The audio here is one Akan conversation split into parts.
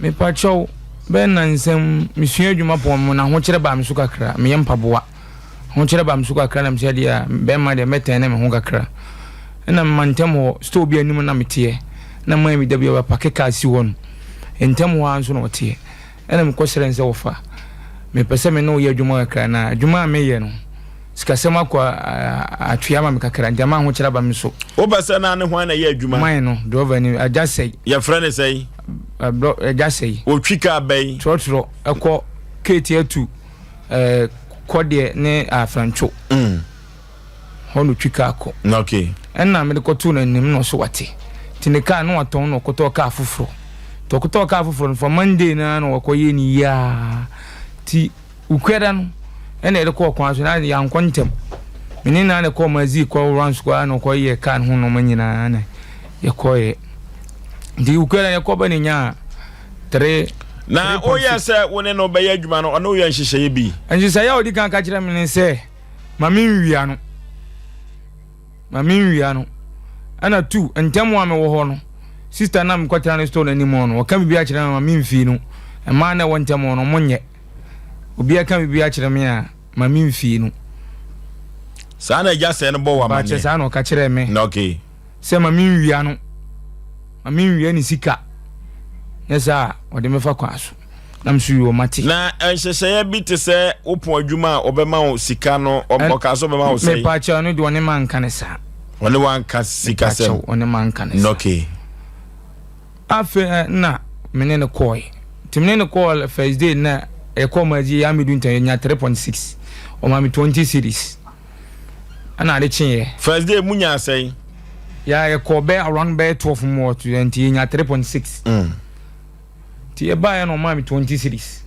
Mepakyɛw, bɛyɛ nnansa mu, mesua adwuma pɔn mu na ahokyerɛ baa me so kakra. Meyɛ mpaboa. Ahokyerɛ baa me so kakra na mesɛ deɛ a bɛrima deɛ mɛtɛn ne me ho kakra. Ɛna mema ntɛm hɔ, store bi anim na meteɛ. Na man bi da bi a wɔapake kaa si hɔ no. Ntɛm hɔ ara nso na ɔteɛ. Ɛna mekɔsrɛ no sɛ wɔfa, mepɛ sɛ me ne wo yɛ adwuma kakra na adwuma a meyɛ no, sikasɛm akɔ atwe ama me kakra nti ama ahokyerɛ aba me so. Wopɛ sɛ na ne hwan na ɛyɛ adwuma? Man no, drɔva ni, Agya Sɛi. Yɛfrɛ no sɛn? Agya Sɛi. Ɔtwi kaa bɛn? Trɔtrɔ ɛkɔ Keeti atu Kɔdeɛ ne Afrantwo. Hɔ na ɔtwi kaa kɔ. Okay. Ɛna mede kɔtoo n'anim na ɔso wate. Nti ne kaa no watɔn na ɔkɔtɔɔ kaa foforɔ. Nti ɔkɔtɔɔ kaa foforɔ no for Monday no ara na wakɔyɛ ne yie ara. Nti Wukuada no ɛna yɛde kɔɔ kwan so na yɛankɔ ntɛm. Me ne no ara na ɛkɔɔ Mazii kɔ runs kɔ ara na ɔkɔyɛɛ kaa no ho nneɛma nyinaa na yɛkɔeɛ. Nti Wukuada no yɛkɔ ba na nyaa 3. Na woyɛ sɛ wo ne no bɛyɛ adwuma no, ɔne wo yɛ nhyehyɛeɛ bi? Nhyehyɛeɛ a ɔdi kan ka kyerɛ me ne sɛ ma menwia no. Ma menwia no. Ɛna tu, ntɛm a mewɔ hɔ no, sista no a mekɔtena ne store no anim hɔ no, ɔka biribi akyerɛ me ma memfii no. Mmaa no a ɛwɔ ntɛm hɔ no, wɔnyɛ. Obiara ka biribi akyerɛ me a, ma memfii no. Saa na agya sɛɛ no bɔ wo amanneɛ? Baakyɛ saa na ɔka kyerɛɛ me. Na okay. Sɛ ma menwia no. Ma menwia ne sika. Nyɛ saa a, ɔde me fa kwan so. Na me nso yoo, mate. Na nhyehyɛeɛ bi te sɛ wopɔn adwuma a ɔbɛma wo sika no, ɔkaa sɛ ɔbɛma wo sɛn? Mepaakyɛw, ɛno deɛ ɔne manka no saa. Ɔne wanka sikasɛm? Mepaakyɛw, ɔne manka no saa. Okay. Afei eh, na me ne no kɔɔe. Nti me ne no kɔɔ first day na yɛkɔɔ Maggie yɛ amedu ntɛm yɛnya 3.6. Ɔma me 20 cedis. Ɛna ade kyeeɛ. First day mu nyaa sɛn? Ya yɛkɔɔ bɛyɛ around bɛyɛ 12 mu wɔ to nti yɛnya 3.6. Nti yɛbaeɛ na ɔmaa me 20 cedis.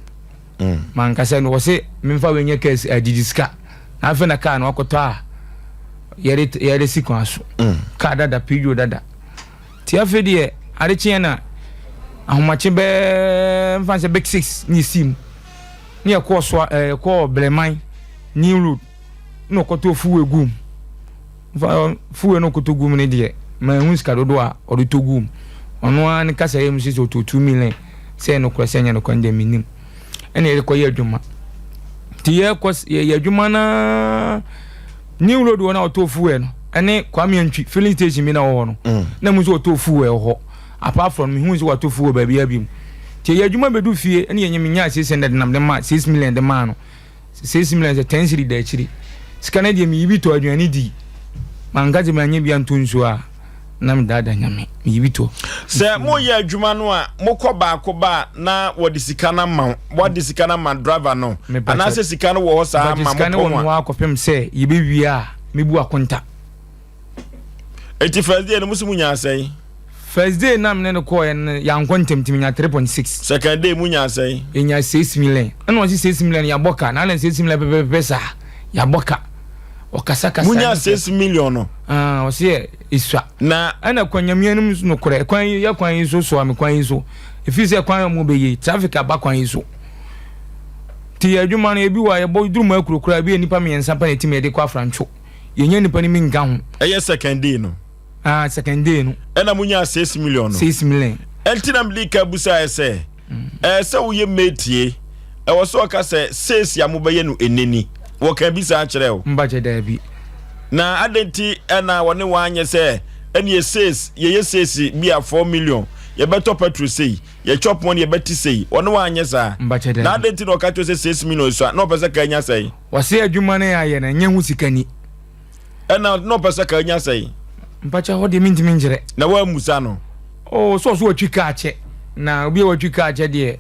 Mankasa no wɔse memfa wei nyɛ kaa adidi sika. Na afei na kaa no akɔtɔ a yɛde yɛde si kwan so. Kaa dada Peugeot dada. Nti afei deɛ ade kyeeɛ na ahomakye bɛɛ mfa sɛ big six ne yɛsii mu ne yɛkɔɔ soa ɛɛ yɛkɔɔ Bleman new road na ɔkɔtɔɔ fuel guu mu mfa fuel no ɔkɔtɔ guu mu no deɛ manhu sika dodoɔ a ɔde tɔ guu mu ɔno ara ne kasa yɛ mu sɛ ɔtɔ 2 million. Sɛ ɛyɛ nokorɛ sɛ ɛnyɛ nokorɛ no deɛ mennim. Ɛna yɛde kɔyɛ adwuma. Nti yɛkɔ yɛyɛ adwuma no new road hɔ na ɔtɔ fuel no ɛne Kwame Antwi filling station bi na wɔ hɔ no na mu nso ɔtɔ fuel wɔ hɔ. Apart from mehu sɛ watɔ fuel baabi abi mu. Nti yɛyɛ adwuma bɛdu fie ɛne yɛnyɛ menyaa 600 nam de ma 6 million de maa no. 6 million sɛ 10 cedi da akyiri. Sika no deɛ meyi bi tɔ aduane di. Manka sɛ manyɛ bi anto nsuo a na medaadaa Nyame. Meyi bi tɔ. Sɛ moyɛ adwuma no a, mokɔ baako ba a na wɔde sika no ama wo, wɔde sika no ama driver no, anaasɛ sika no wɔ hɔ saa ma sika no wɔ me hɔ akɔpem sɛ yɛbɛwie a mebu akonta. Eti first day no mo si mo nyaa sɛn? First day na mene no kɔɔ no yɛankɔ ntɛm nti menya 3.6. Second day mo nyaa sɛn? Yɛnya 6 million. Ɛna ɔsi 6 million yɛabɔ ka na ana 6 million pɛpɛpɛ saa yɛabɔ ka. Ɔkasa kasa. Mo nya 6 million no? Ah, ɔsi yɛ esua. Na ɛna kwan nyamia no mu nokorɛ kwan yi yɛ kwan yi so soa me kwan yi so. Efi sɛ kwan a wɔn bɛyɛ traffic aba kwan yi so. Nti yɛ adwuma no ebi wɔ a yɛbɔ duru mu akuro koraa ebi yɛ nipa mmiɛnsa pɛ na etimi yɛde kɔ afrantwo. Yɛnya nipa no mi nka ho. Ɛyɛ second day no. Ah, second day no. Ɛna mo nya 6 million no. 6 million. Ɛnti na mede ka busa ɛ sɛ ɛɛ sɛ woyɛ mmetie ɛwɔ sɛ ɔka sɛ seesi a mobɛyɛ no eneni wɔka bi saa kyerɛ o. Mbakyɛ daabi. Na adɛn nti ɛna wɔne wɔn anyɛ sɛ ɛne sees yɛyɛ seesi bi a 4 million yɛbɛtɔ petrol sei, yɛ chop money yɛbɛte sei, wɔne wɔn anyɛ saa? Mbakyɛ daabi. Na adɛn nti na ɔka kyerɛ sɛ 6 million sua na ɔpɛ sɛ ka nya sɛn? Wɔse adwuma no yɛ ayɛ no ɛnyɛ ho sika ni. Ɛna na ɔpɛ sɛ ka nya sɛn? Mpakyɛ hɔ deɛ mentumi nkyerɛ. Na woammusa no? Oh, sɛ ɔso watwi kaa kyɛ na obi a watwi kaa kyɛ deɛ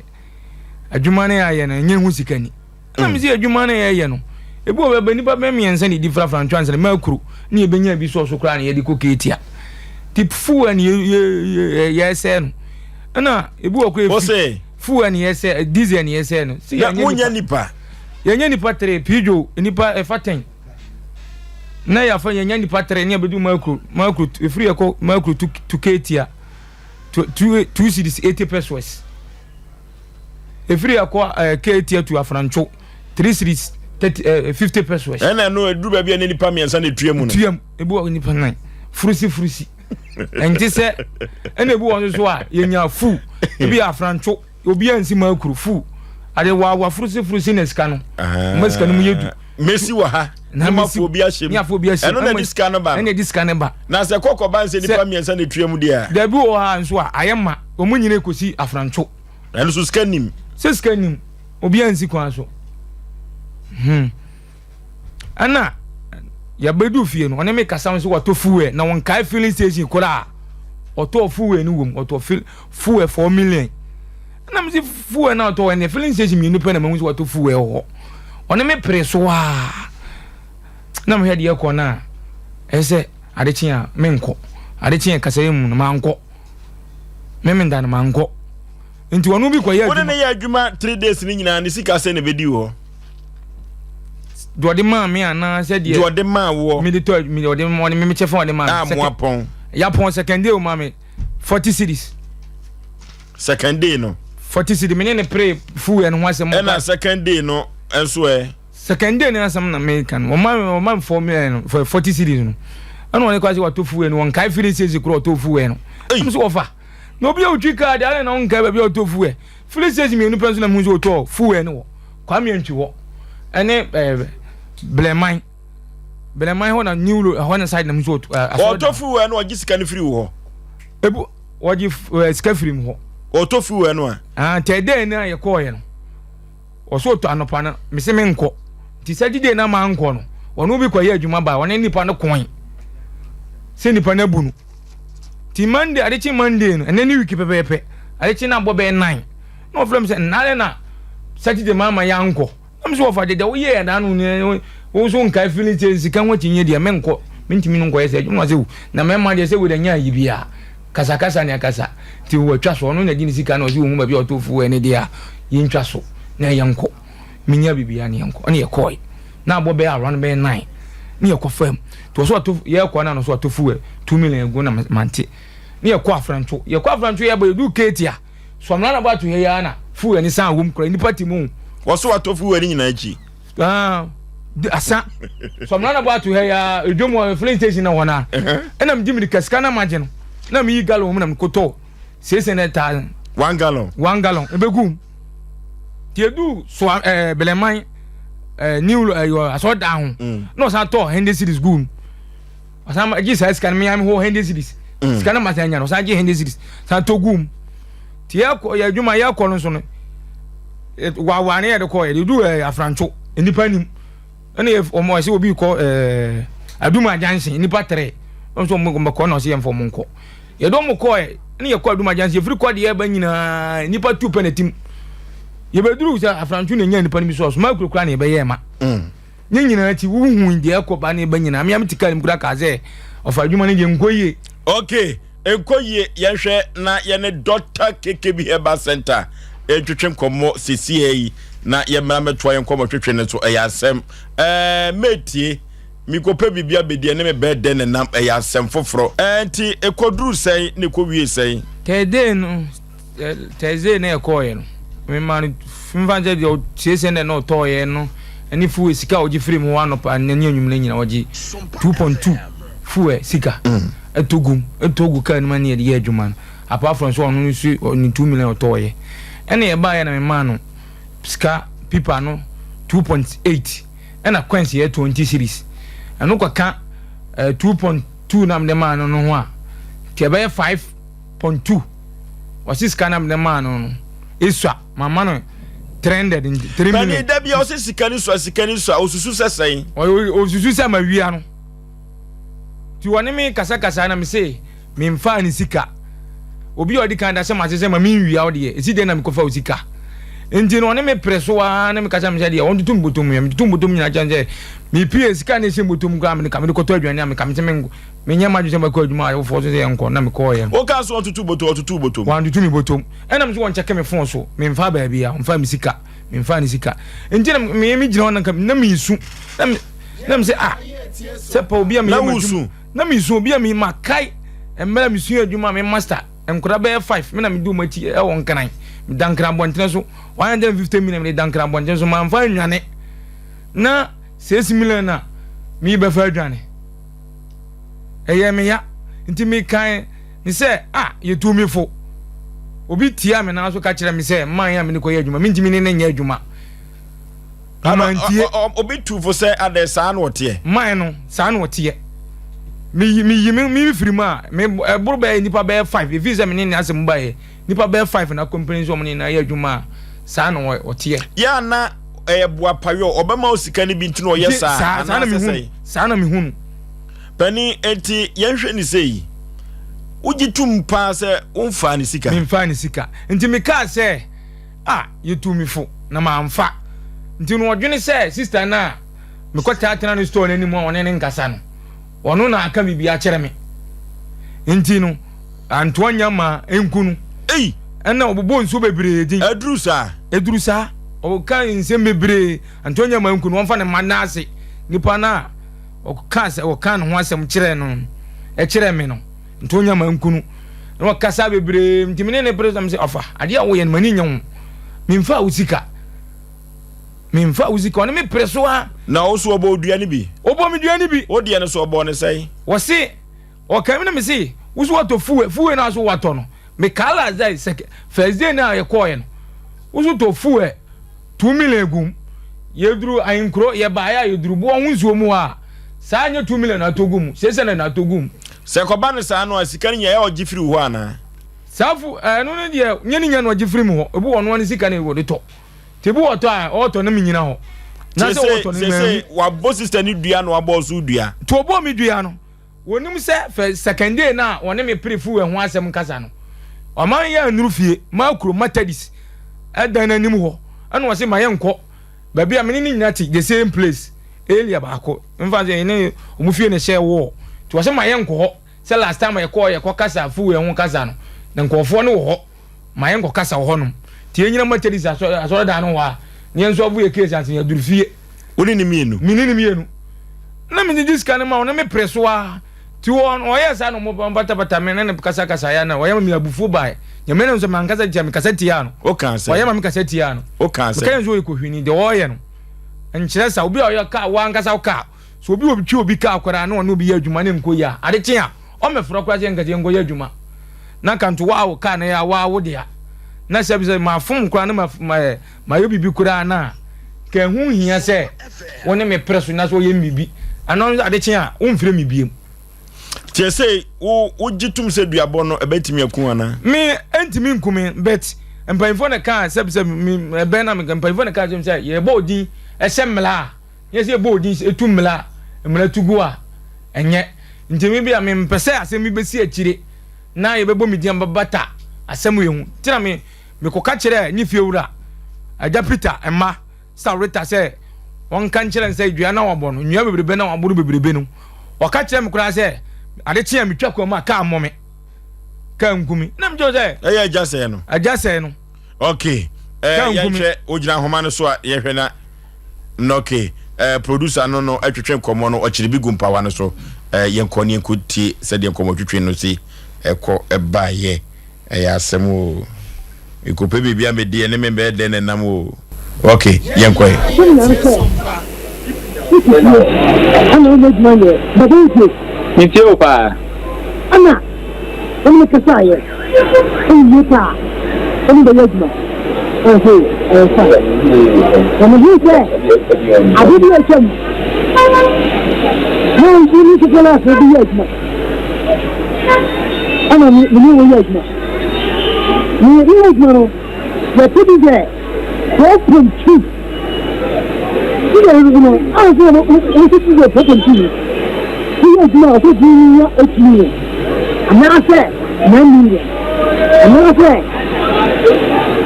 adwuma no yɛ ayɛ no ɛnyɛ ho sika ni. Ɛna me sɛ adwuma no yɛyɛ no ebi wɔ bɛbɛ nipa bɛ mmiɛnsa na edi frafra ntwa nsɛn mɛ kuro ne yɛbɛnya bi sɔɔso koraa na yɛde kɔ keetia ti fuel ne yɛ yɛsɛ no ɛna ebi wɔ kɔ efi fuel ne yɛsɛ diesel ne yɛsɛ no. Si yɛnyɛ nipa. Yɛnyɛ nipa tere piidwo nipa ɛfa tɛn na yɛafa yɛnya nipa tere ne yɛbɛdu makuro makuro efiri yɛkɔ makuro tu keetia 2 2 2 cedis 80 pesewas. Efiri akɔ ɛɛ keetia tu afrantwo 3 cedis 30 50 pesewas. Ɛna no eduru baabi a ne nipa mmiɛnsa na etua mu no. Tuam ebi wɔ nipa nan furusi furusi ɛnti sɛ ɛna ebi wɔ nso so a yɛnya fu ebi yɛ afrantwo. Obiara nsi ma akuru fu ade wa wa furusi furusi na sika no. Ma sika no mu yɛ du. Mesi wɔ ha. Na masi obi ahyɛ mu. Afo obi ahyɛ mu. Ɛno na di sika no ba. Ɛna di sika no ba. Na sɛ kɔkɔ ba nsɛ nipa mmiɛnsa na etua mu deɛ. Dabi wɔ ha nso a ayɛ ma wɔn nyina ekosi afrantwo. Ɛno so sika nim. Sɛ sika nim obiara nsi kwan so. Ɛna yɛbɛdu fie no ɔne me kasa nso watɔ fuel na wɔnkae filling station koraa ɔtɔɔ fuel no wom ɔtɔ fuel 4 million. Ɛna me se fuel na ɔtɔ ɛnɛ filling station mmienu pɛ na mahu sɛ watɔ fuel wɔ hɔ. Ɔne me pere so a na mehwɛ deɛ ɛkɔ no a ɛsɛ sɛ ade kye a menkɔ. Ade kye kasa yi mu no mankɔ, memenda no mankɔ, nti ɔno bi kɔyɛ adwuma. Wode ne yɛ adwuma 3 days no nyinaa, ne sika sɛ na ɛbɛdi hɔ? Deɛ ɔde maa me anaa sɛ deɛ deɛ ɔde maa woɔ? Mede tɔ mede ɔde ɔde me kyɛ fɛn ɔde maa me. A mo apɔn. Yapɔn second day o maa me 40 cedis. Second day no. 40 cedis, me ne ne pere fuel no ho asɛm. Ɛna second day no nso ɛ? Second day no asɛm na meka no, ɔma me 4 million for 40 cedis no, ɛna ɔne kɔ ase watɔ fuel no, wɔnkae filling station koro ɔtɔ fuel no. Ɛmu so wɔfa na obi a otwi kaa deɛ, ayɛ na ɔnkae baabi a ɔtɔ fuel. Filling station mmienu pɛ nso na mu nso ɔtɔ fuel no wɔ Kwame Antwi hɔ ɛne Blɛman Blɛman hɔ na new road ɛhɔ na side na mu nso ɔtɔ ɛɛ. Ɔtɔ fuel no, ɔgye sika no firi wɔ hɔ? Ebu wɔgye sika firi mu hɔ. Ɔtɔ fuel no a. Ah, third day na yɛ kɔɔ yɛ no, ɔso ɔtɔ anɔpa no, mese me nkɔ, nti Saturday na maa nkɔ no, ɔno bi kɔyɛ adwuma ba, ɔne nipa no kɔn sɛ nipa no abu no. Nti Monday, adekye Monday no, ɛnɛ ne week pɛpɛɛpɛ, adekye no abɔ bɛyɛ 9 na ɔfrɛ me sɛ nnare na Saturday maa ma yɛankɔ. Na me sɛ wɔfa deda woyɛ yɛ daa no wo nso nkae feeling sɛ sika ho akyinnye deɛ menkɔ, mentumi no nkɔyɛ sɛ adwuma sɛ na mɛma deɛ sɛ wei nya ayi bia kasakasa ne akasa. Nti wɔatwa so, ɔno na gye ne sika na ɔsɛ wɔhu baabi a ɔtɔ fuo ɛne deɛ a yɛntwa so na yɛnkɔ menya biribiara ne yɛnkɔ. Ɛne yɛkɔe na abɔ bɛyɛ around bɛyɛ 9 ne yɛkɔ fam nti ɔsɛ ɔtɔ yɛkɔ na ɔsɛ ɔtɔ fuel 2 million egu na mante ne yɛkɔ Afranto. Yɛkɔ Afranto, yɛbɔ yɛdu Keeti a sɔmina na bɔ ato yɛ ya na fuel ne san wɔm kura nipa ti mu. Wɔso watɔ fuel ne nyinaa akyi? Asa sɔmina na bɔ ato yɛ ya edwom wɔ filling station na hɔ na ɛna mi di mi sika na ma gye no na mi yi gallon mu na mi kotɔ 600,000. 1 gallon? 1 gallon ebegu tie du so Bɛlɛman new asɔdan ho na ɔsan tɔ 100 cedis gu mu. Ɔsan gye saa sika no, mmea mi hɔ 100 cedis sika no ma san nya no, ɔsan gye 100 cedis san tɔ gu mu. Tie yɛ yɛ adwuma yɛ kɔ no nso no wawa ne yɛ de kɔ yɛ de du Afrantwo nipa nim ɛna yɛ ɔmo ɛsɛ obi kɔ Aduma Junction nipa tere ɔmo nso ɔmo kɔ na ɔsɛ yɛn fɔ ɔmo nkɔ. Yɛde ɔmo kɔ ɛ ɛna yɛ kɔ Aduma Junction, yɛfiri kɔ deɛ ɛba nyinaa nipa tu pɛ na tim yɛbɛduru sɛ Afrantwo na nya nipa no bi so ɔsoma kurakura na yɛbɛyɛ ɛma ne nyinaa akyi wohu deɛ ɛkɔ ba ne ba nyinaa. Mmea mi te kaa ne mu kura kaa sɛ ɔfa adwuma no deɛ nkɔ yie. Okay, nkɔ yie. Yɛnhwɛ na yɛne Dr KKB Herbal Center ntwetwe nkɔmmɔ sesie yi na yɛmmra mɛtoa yɛn nkɔmmɔ twetwe no so. Ɛyɛ asɛm metie mekɔpɛ biribi abɛdi ɛne me bɛɛ dɛn nenam, ɛyɛ asɛm foforɔ. Nti ɛkɔduru sɛn na ɛkɔwie sɛn? Thursday no, Thursday na ɛkɔɔyɛ no, mema no mfa nkyɛ deɛ ɔsiesie no na ɔtɔɔyɛ no ɛne fuel sika a ɔgye firi mu hɔ anɔpa ne anwummerɛ nyina, ɔgye 2.2 fuel sika ɛtɔ gum ɛtɔ gu kaa no mu ne yɛde yɛ adwuma no. Apart from so ɔno nso ne 2 million ɔtɔɔyɛ ɛna yɛbaeɛ na memaa no sika pipa no 2.8 ɛna coins yɛ 20 cedis. Ɛno kɔka 2.2 na mede maa no no ho a, nti ɛbɛyɛ 5.2. Ɔsi sika na mede maa no no esua mama no 300 3 million. Pani dabi a ɔsɛ sika ni sua, sika ni sua, osusu sɛ sɛn? Osusu sɛ ma wia no, ti wɔne mi kasakasa na mi se mi nfa ne sika. Obi a ɔdi kan da sɛ ma se sɛ ma mi nwia o deɛ esi deɛ na mi kɔfa o sika. Nti no ɔne mi pere so aa ne mi kasa mi sɛ deɛ wɔn tutu mi bɔtɔ mu yɛ mi tutu mi bɔtɔ mu nyinaa kyɛn sɛ mi pie sika ne ehyɛ bɔtɔ mu koraa mi ka mi de kɔtɔ aduane a mi ka mi sɛ mi mi nyɛ ma dwi sɛ mi kɔ adwuma a awofoɔ so sɛ yɛn nkɔ na mi kɔɔ yɛ. O ka so ɔtutu bɔtɔ, ɔtutu bɔtɔ mu? Wɔn tutu mi bɔtɔ mu, ɛna mi so wɔn kyɛkɛ mi phone so, mi nfa baabi a nfa mi sika, mi nfa ne sika. Nti na mi mi gyina hɔ na nka na mi su na mi sɛ ah sɛ pa obi a mi yɛ ma adwuma na mi su obi a mi ma kae mmerɛ mi sua adwuma mi master nkora bɛyɛ five mi na mi di wɔn akyi ɛwɔ Nkran, mi da Nkran abɔntene so, 150 million mi de da Nkran abɔntene so maa nfa nwane na 6 million na mi bɛfa adwane. Ɛyɛ mi ya nti mi kan ne sɛ ah yɛtu mi fo. Obi tia me nan so ka kyerɛ me sɛ man a me ne kɔyɛ adwuma, mentumi ne ne nyɛ adwuma. Amantie. Obi tu fo sɛ adɛ saa na ɔteɛ. Man no saa na ɔteɛ. Meyi meyi me me firi mu a me ɛboro bɛyɛ nipa bɛyɛ 5 efi sɛ me ne ne asɛm baeɛ nipa bɛyɛ 5 na complain sɛ ɔmo ne na yɛ adwuma a saa na ɔteɛ. Yɛ ana ɛyɛ boapayɔ ɔbɛma wo sika no bi nti na ɔyɛ saa anaasɛ sɛ. Saa na mehu no. Panin, enti yɛnhwɛ ne sei. Wogye tom paa sɛ womfaa ne sika? Memfaa ne sika. Nti mekaa sɛ, ah, yɛtuu me fo na mamfa. Nti no ɔdwene sɛ sista no a mekɔtaa tena ne store no anim a ɔne ne nkasa no, ɔno na aka biribi akyerɛ me. Nti no, antoa nya ma nku no. Ei! Ɛna ɔbobɔ nsuo bebree din. Aduru saa? Aduru saa. Ɔka nsɛm bebree. Antoa nya ma nku no, wɔmfa ne mma nna ase. Nipa no a ɔkaa sɛ ɔkaa ne ho asɛm kyerɛɛ no kyerɛɛ me no nti ɔnya ma nku no na ɔkasa bebree nti me ne ne pere sɛm sɛ ɔfa adeɛ a woyɛ no m'ani nyɛ ho memfa wo sika memfa wo sika ɔne me pere so a. Na wo so ɔbɔ odua no bi. Ɔbɔ me dua no bi. Wo deɛ no so ɔbɔɔ no sɛn? Wɔse ɔka mi na me se wo so watɔ fuwe fuwe no aso watɔ no me kaa last day sɛ first day no a yɛkɔɔɛ no wo so tɔ fuwe 2 million gu mu. Yɛduru ahenkuro, yɛbaeɛ a yɛduru boɔ ho nsuo mu hɔ a, saa nyɛ 2 million na atɔ gu mu, 600 na atɔ gu mu. Sɛ ɛkɔba no saa no a, sika no nyɛ ɔgye firi wo hɔ anaa? Saa fu, ɛno no deɛ, nyɛ ne nya na ɔgye firi mu hɔ. Ebi wɔ ɔno ara ne sika na wɔde tɔ. Nti ebi wɔ tɔ a, ɔretɔ na menyina hɔ. Na sɛ wɔtɔ no Seesei, wabɔ sista no dua na wabɔ wo nso dua. Nti ɔbɔɔ me dua no, Wɔnim sɛ fɛ second day no a wɔne me pere fuel ho asɛm kasa no, ɔma yɛ annuru fie, maa kuro Matadis dan no anim hɔ, ɛna ɔse ma yɛnkɔ baabi a me ne no nyina te, the same place, area baako, mfa sɛ yɛne ɔmo fie no hyɛ wall, nti ɔse ma yɛnkɔ hɔ, sɛ last time yɛkɔɔ yɛkɔ kasa fuel ho kasa no, na nkurɔfoɔ no wɔ hɔ. Ma yɛnkɔ kasa wɔ hɔnom. Nti yɛnyina Methodist asɔredan no hɔ a, na yɛn nso abo yɛ case ansa yɛaduru fie. Wo ne ne mmienu? Me ne ne mmienu. Na megyegye sika no ma wo na mepere so ara. Nti ɔyɛɛ saa na ɔbatabata me ne no kasakasaeɛ na ɔyɛ ma me abufuo baeɛ. Nyame nam sɛ mankasa tia mekasa tiaa no. Wokaa sɛ? Ɔyɛ ma mekasa tiaa no. Wokaa sɛ? Meka yɛn sɛ ɔyɛ kohwini, deɛ ɔreyɛ no nkyerɛ saa. Obi a ɔyɛ kaa, wo ankasa wo kaa. Sɛ obi wɔ twi obi kaa koraa na ɔne obi yɛ adwuma na ɛnkɔ yie a, ade kye a, ɔmmɛfrɛ koraa sɛ yɛnka sɛ yɛnkɔyɛ adwuma. Na nka nto waa wo kaa no yɛ waa wo dea. Na sɛ sɛ mafom koraa na ma ma mayɛ biribi koraa na nka ɛho nhia sɛ wo ne me pere so na sɛ ɔyɛ me biribi. Ɛno ade kye a, womfrɛ me biem. Kyerɛ sɛ wo wogye tom sɛ duabɔ no ɛbɛtumi aku anaa? Me ɛntumi nku me but mpanyinfoɔ na kaa sɛ sɛ me ɛbɛn na mpanyinfoɔ na kaa sɛ yɛbɔ odin ɛhyɛ mmla a Nyɛ sɛ yɛbɔ odin sɛ etu mmara a, mmara tu gu a, ɛnyɛ. Nti me bi a mempɛ sɛ asɛm bi bɛsi akyire na yɛbɛbɔ me din abɛbata asɛm wei ho. Nti na me mekɔka kyerɛɛ ne fiewura, Agya Peter mma, Saurita sɛ wɔnka nkyerɛ no sɛ dua no a wabɔ no, nnua bebrebe no a wabɔ no bebrebe no, ɔka kyerɛɛ me koraa sɛ ade kye a metwa kwan mu a kaa mmɔ me, kaa nku me. Na mekyerɛ sɛ. Ɛyɛ agya sɛɛ no. Agya sɛɛ no. Ok, eh, yɛnhwɛ ogyina ahoma no so a yɛhwɛ na na ok, eh, producer no no ɛtwetwe nkɔmmɔ no ɔkyerɛ bi gu mpawa no so, eh, yɛnkɔ ne yɛnkɔ tie sɛdeɛ nkɔmmɔ twetwe no si ɛkɔ ɛbaeɛ. Ɛyɛ asɛm o, mekɔpɛ biribi a medi ɛne me bɛyɛ dɛn na ɛnam o. Ok, yɛnkɔ ɛ. Wo nyinaa sɛ wote fie ɛna wonyɛ adwuma nyɛ bɛbɛ wo tie. Metie wo paa. Ɛna wo ne me kasaeɛ ɛne yie paa wo ne bɛyɛ adwuma ɛna sɛ ɛyɛ fine na mehuu sɛ ade bi a atwam na wo ne sofo no bi yɛ adwuma ɛna me ne wo yɛ adwuma me ne yɛ adwuma no yɛte bi sɛ 4.2 sɛ yɛ no a sɛ wɔn ti sɛ 4.2 no woyɛ adwuma a ɔsɛ tumi nya 8 million anaasɛ 9 million anaasɛ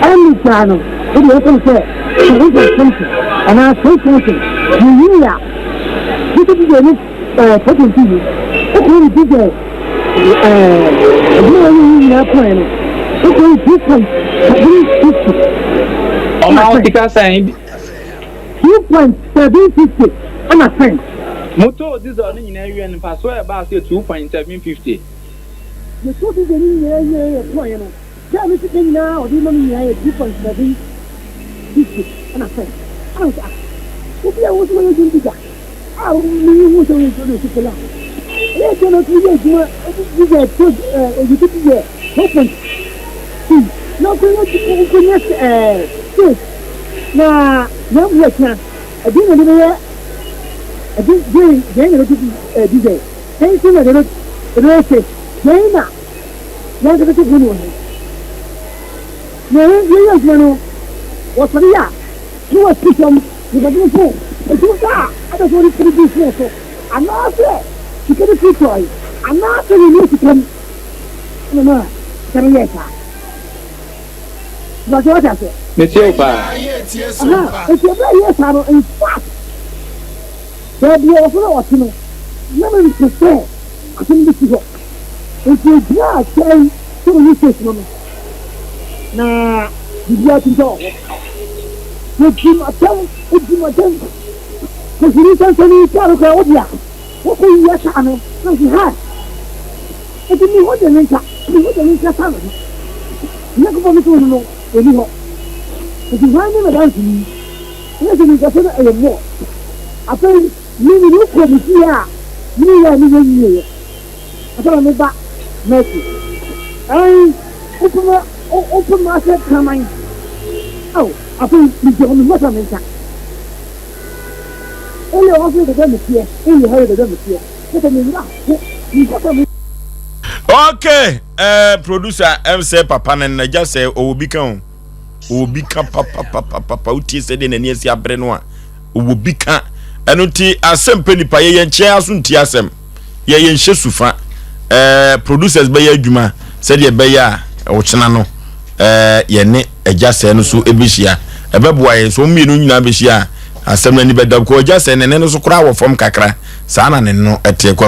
ɛne saa no wode wɔfɛ no sɛ 7.something anaa 6 something yɛyi a wote bi sɛ ne 4.2 no wokɔ ne bi sɛ adwuma a wɔyɛ yi nyinaa kɔɛ no wokɔ ne 2.750. Ɔma wo sika sɛn? 2.750 ɛna 10. Motɔɔ diesel no nyinaa wie no, mfasoɔ a ɛbaa so yɛ 2.750. Yɛtɔɔ diesel no nyinaa wie yɛ kɔɛ no sɛ me sika nyinaa ɔde ma me nyinaa yɛ 2.750 ɛna 10 ɛna sɛ ah obi a wo sɛ wɔyɛ adwuma bi da a meyi hu sɛ wɔyɛ adwuma bi la ɛyɛ dɛn na ɔtumi yɛ adwuma diesel to ɛyɛ diesel 4.2. Na wokɔnya wokɔnya ɛɛ state na na mu akyina ɛdeɛ na ɛde bɛyɛ ɛde deɛ deɛ na ɛbɛtu ɛɛ diesel ɛnso na ɛde ɛbɛyɛ state deɛ na wɔn ankasa sɛ wɔn wɔ he na yɛyɛ adwuma no wɔsɔre a na wɔasi fam nipa bi fo etu da a ɛbɛ sɛ wɔde tiri bi fo so anaasɛ sika bi firi tɔe anaasɛ yɛn ni sika mu ɛna na sika no yɛ saa. Ìbàjẹ́ wọ́n ti àṣẹ. Metie wo paa. Nti ɛberɛ a yɛyɛ saa no, in fact, baabi a wɔsɛ na wɔte no, na mempɛ sɛ asɛm bi si hɔ. Nti ɛgyinaa kyɛn sɛ meyi case no no, na biribiara tumi sɛ wɔ hɔ. Yɛdi m'atɛm, ɛdi m'atɛm. Kɔhwini nsɛnsɛm yi kaa no koraa wo dea, wɔkɔ yi akaa no, na mese ha. Enti me ho de ne nka, me ho de ne nka sa me ho. Nyankopɔn me som no no, ɔnni hɔ. Enti hwan ne m'adanseni? Ɛnyɛ sɛ menkasa no ɛyɛ mmoɔ. Afei me mede wo kɔɔ me fie a me ne yɛ a menyɛ nwieɛ. Ansa na meba Mercy. Ɛn, wopɛ ma, wopɛ m'asɛ kraman. Ao, afei megye hɔ, me ho asa me nka. Elia hɔ nso yɛ baabi a meteɛ, Elia hɔ yɛ baabi a meteɛ. Okay, uh, producer ɛm sɛ papa no nagya sɛ ɔwɔ bi ka o ɔwɔ bi ka papapapapa wotie sɛ deɛ n'ani asi abere no a ɔwɔ bi ka ɛno nti asɛm pɛ nipa yɛyɛ nkyɛn aso nti asɛm yɛyɛ nhyɛ sufa ɛɛ eh, producers bɛyɛ adwuma sɛdeɛ ɛbɛyɛ a ɔkyena no ɛɛ eh, yɛne agya sɛɛ no so ɛbɛhyia ɛbɛboa yɛn so wɔn mmienu nyinaa bɛhyia a asɛm no ani bɛda kɔ agya sɛɛ ne ne no so koraa wɔ fam kakra. Saa na ne no teɛ. Kwaku.